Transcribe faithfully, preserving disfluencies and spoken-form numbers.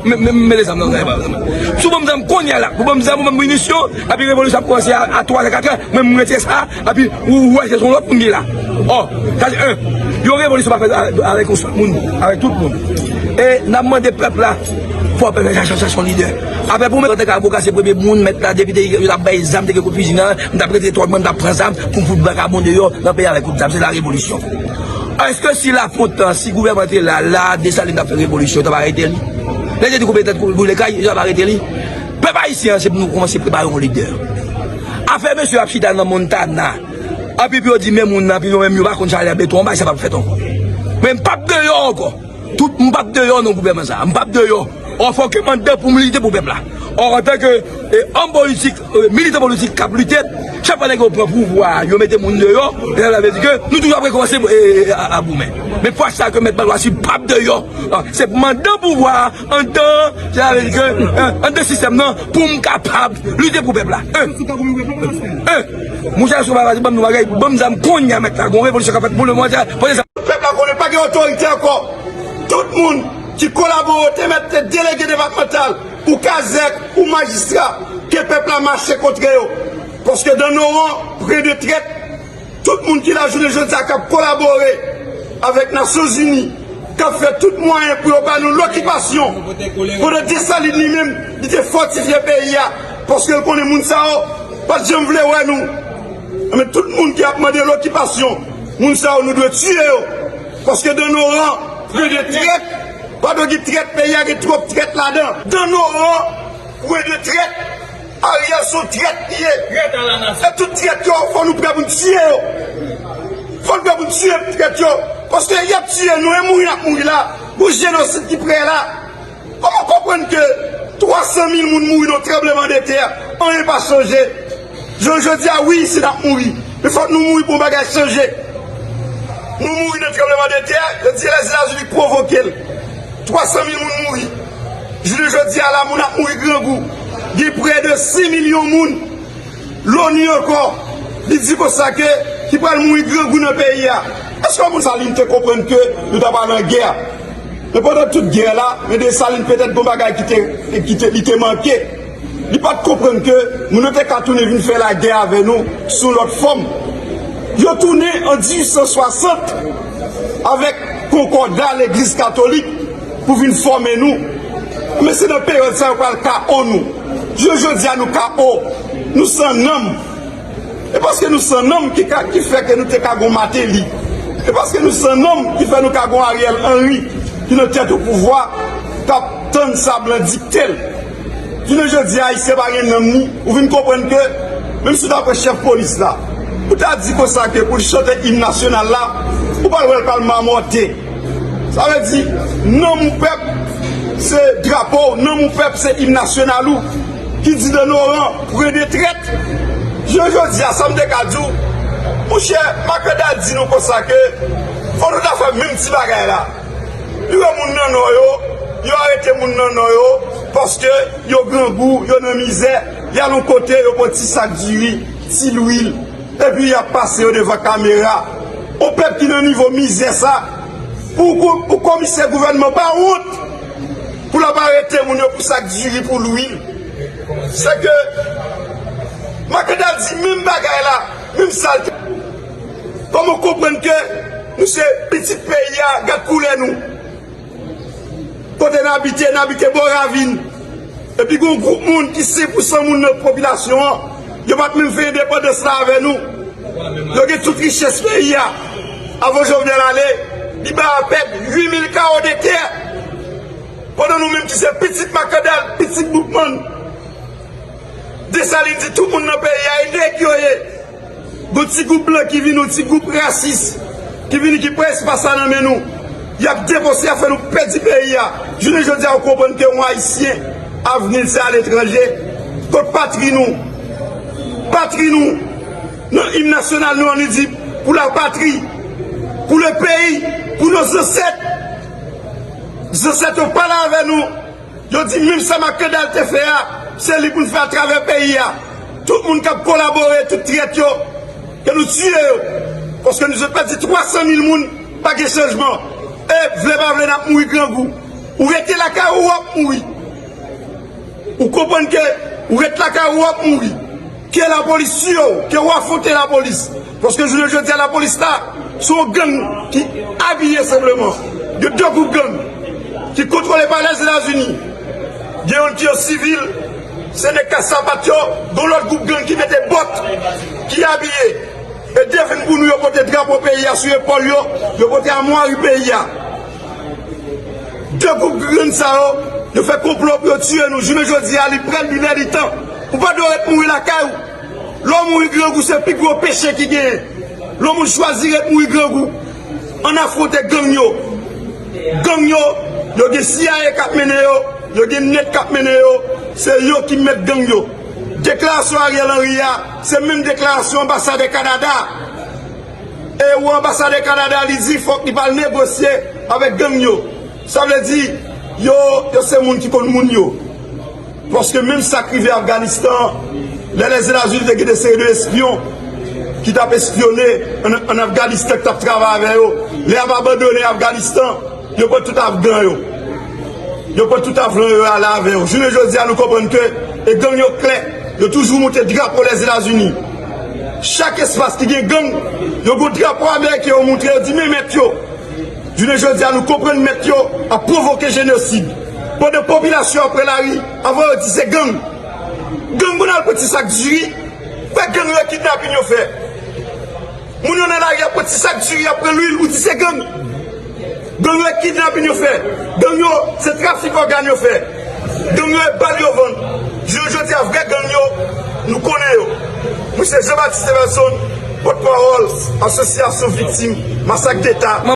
Men, men, men mete zam nan, nan, nan. Si w ban m zam kounye a la, pou ban m zam, pou ban m minisyon, epi revolisyon ap kòmanse a, a twa zè, katrè, mwen m retire sa, epi ou, ou wè se yon lòt moun ki la. Ò, sa se en. Yon revolisyon pa fèt a-, avèk yon sèl moun, avèk tout moun. E n ap mande pèp la, fò pèp la chache, chache yon lidè. Apre pou mèt André Caboka se premye moun, mèt la, depite, yo t ap bay zam, te gen kout fizi nan, m t ap retire twòl mwen, m t ap pran zam, pou m fout vakabon deyò, nan peyi avèk kout zam, se la revolisyon. Èske si Lafontan, si gouvènman te la, la, Desalin t ap fè revolisyon, yo t ap arete li? Lè yo te koupe tèt, boule kay, yo t ap arete li? Pèp ayisyen an, se pou nou kòmanse prepare yon lidè. Afè mesye ap chita nan Montana, anpi pou yo di men moun nan, anpi yo menm yo pa konn chalè beton anba, sa p ap fèt ankò. Men m p ap deyò ankò. Tout, m p ap deyò non gouvènman sa. M p ap deyò. Ò, fòk m anndan pou m lite pou pèp la. Ò, antanke, e, òm politik, e, militan politik k ap lite, chak fwa nèg yo pran pouvwa a, yo mete moun deyò, e sa vle di ke nou toujou ap rekòmanse, e, e, a, a goumen. Men fwa sa ke mèt Malwa si p ap deyò. Ò, se pou m anndan pouvwa a, anndan, sa vle di ke, e, anndan sistèm nan, pou m kapab lite pou pèp la. E, e, monchè, sou pa pati, ban m nou bagay, ban m zam kounye a mèt la, gon revolisyon k ap fèt pou le moman, pote zam. Pèp la konnen pa gen otorite ankò. Tout moun ki kolabore te mèt te delege depatmantal, ou kazèk, ou majistra, ke pèp la mache kontre yo. Paske dans nos rangs, point de traite, tout moun ki la jounen jodi a k ap kolabore avèk Nasyonzini, k ap fè tout mwayen pou yo ba nou lokipasyon, pandan Desalin li menm, li te fòtifye peyi a, paske l konnen moun sa yo pa t janm vle wè nou. Men tout moun ki ap mande lokipasyon, moun sa yo nou dwe tiye yo. Paske dans nos rangs, point de traite, pa dwe gen trèt, peyi a gen twòp trèt ladan. Dans nos rangs, point de traite, Ariel se yon trèt li ye. E tout trèt yo, fò nou prè pou n tiye yo. Fò n prè pou n tiye trèt yo. Paske y ap tiye nou, e mouri n ap mouri la. Gon jenosid ki prè la. Kòman w konprann ke twa san mil moun mouri nan tranblemanntè, anyen pa chanje? Jounen jodi a, wi, isit n ap mouri. Men fòk nou mouri pou yon bagay chanje. Nou mouri nan tranblemanntè, yo di Lèzetazini pwovoke l. Twa san mil moun mouri. Jounen jodi a la, moun ap mouri grangou. Gen prè de sis milyon moun. Loni ankò, li di konsa ke ki pral mouri grangou nan peyi a. Èske moun sa li te konprann ke nou ta pral nan gè? Men pandan tout gè la, men Desalin petèt gon bagay ki te, ki te, li te manke. Li pa t konprann ke moun yo te ka tounen vin fè lagè avè nou sou lòt fòm. Yo tounen an dizuit san swasant avèk konkòda legliz katolik pou vin fòme nou. Men se nan peryòd sa yo pral K O nou. Jounen jodi a nou K O. Nou san nanm. E paske nou san nanm ki ka, ki fè ke nou te ka gon Mateli. E paske nou san nanm ki fè nou ka gon Ariel Henry ki nan tèt ou pouvwa k ap tann sa blan dikte l. Jounen jodi a, Ayisyen pa gen nanm ni, ou vin konprann ke, menm si w ta pran chèf polis la, ou ta di konsa ke pou l chante im nasyonal la, ou pral wè l pral mamòte. Sa vle di, nanm ou pèp, se drapo w, nanm ou pèp, se im nasyonal ou, ki di dans nos rangs, point de traite. Jounen jodi a, sa m te ka di w, monchè, Makandal di nou konsa ke fò nou ta fè menm ti bagay la. Li wè moun nan Nò yo, yo arete moun nan Nò yo, paske yo grangou, yo nan mizè, y al yon kote, yo pran ti sak diri, ti lwil, epi y ap pase yo devan kamera. Yon pèp ki nan nivo mizè sa, pou, pou, pou komisè gouvènman pa wont pou l ap arete moun yo pou sak diri, pou lwil. Se ke Makandal di menm bagay la, menm sa l te. Kòman w konprann ke nou se pitit peyi a, gad koulè nou? Kote n abite, n abite bò ravin. Epi gon gwoup moun ki senk pou san moun nan popilasyon an, yo pa t menm fè endepandans la avè nou. Yo gen tout richès peyi a. Avan Jovenel ale, li bay apèn uit mil kawo de tè. Pandan nou menm ki se pitit Makandal, pitit Boukman, Desalin di tout moun nan peyi a, e nèg yo ye. Gon ti gwoup blan ki vini, yon ti gwoup rasis, ki vini, ki pran espas la nan men nou. Y ap depoze, y ap fè nou pèdi peyi a. Jounen jodi a, ou konprann ke yon Ayisyen, avni l se aletranje. Kot patri nou? Patri nou, nan im nasyonal nou an, li di, pour la patrie, pour le pays, pour nos ancêtres. Zansèt yo pale avè nou. Yo di menm sa Makandal te fè a, se li pou n fè atravè peyi a. Tout moun k ap kolabore, tout trèt yo, ke nou tiye yo. Paske nou sot pèdi twa san mil moun, pa gen chanjman. E vle pa vle, n ap mouri grangou. Ou rete lakay ou, w ap mouri. Ou konprann ke ou ret lakay ou, w ap mouri. Ke lapolis tiye w, ke w afwonte lapolis. Paske jounen jodi a, lapolis la, se yon gang ki abiye senpleman. Gen de gwoup gang ki kontwole pa Lèzetazini. Gen youn ki yo sivil, se nèg ka sapat yo, gen lòt gwoup gang ki mete bòt, ki abiye. E devin pou nou, yo pote drapo peyi a sou epòl yo, yo pote amwari peyi a. De gwoup gang sa yo, yo fè konplo pou yo tiye nou. Jounen jodi a, li prè, li lè, li tan. Ou pa dwe ret mouri lakay ou. Lè w mouri grangou, se pi gwo peche ki genyen. Lè yon moun chwazi ret mouri grangou, ann afwonte gang yo. Gang yo, yo gen C I A k ap mennen yo, yo gen nèt k ap mennen yo, se yo ki mèt gang yo. Deklarasyon Ariel Henry a, se menm deklarasyon anbasadè Kanada. E ou anbasadè Kanada, li di fòk li pral negosye avèk gang yo. Sa vle di, yo, yo se moun ki konn moun yo. Paske menm sa k rive Afganistan, lè Lèzetazini te gen de seri de espyon ki t ap espyone ann, ann Afganistan, ki t ap travay avè yo, lè y ap abandone Afganistan, yo pran tout afgan yo. Yo pran tout afgan yo ale avè yo. Jounen jodi a, nou konprann ke e gang yo klè, yo toujou moute drapo Lèzetazini. Chak espas ki gen gang, yo gen drapo ameriken yo moute, yo di men mèt yo. Jounen jodi a, nou konprann mèt yo ap pwovoke jenosid. Pandan popilasyon ap pran lari, avan yo di se gang. Gang pou n al pran ti sak diri, fè gang yo kidnapin yo fè. Moun yo nan lari ap pran ti sak diri, ap pran lwil, ou di se gang. Gang yo e kidnapin yo fè. Gang yo, se trafik ògàn yo fè. Gang yo e bal yo vann. Jounen jodi a, vrè gang yo, nou konnen yo. Mwen se Jean Baptiste Everson, pòtpawòl Asosyasyon Viktim Masak Deta.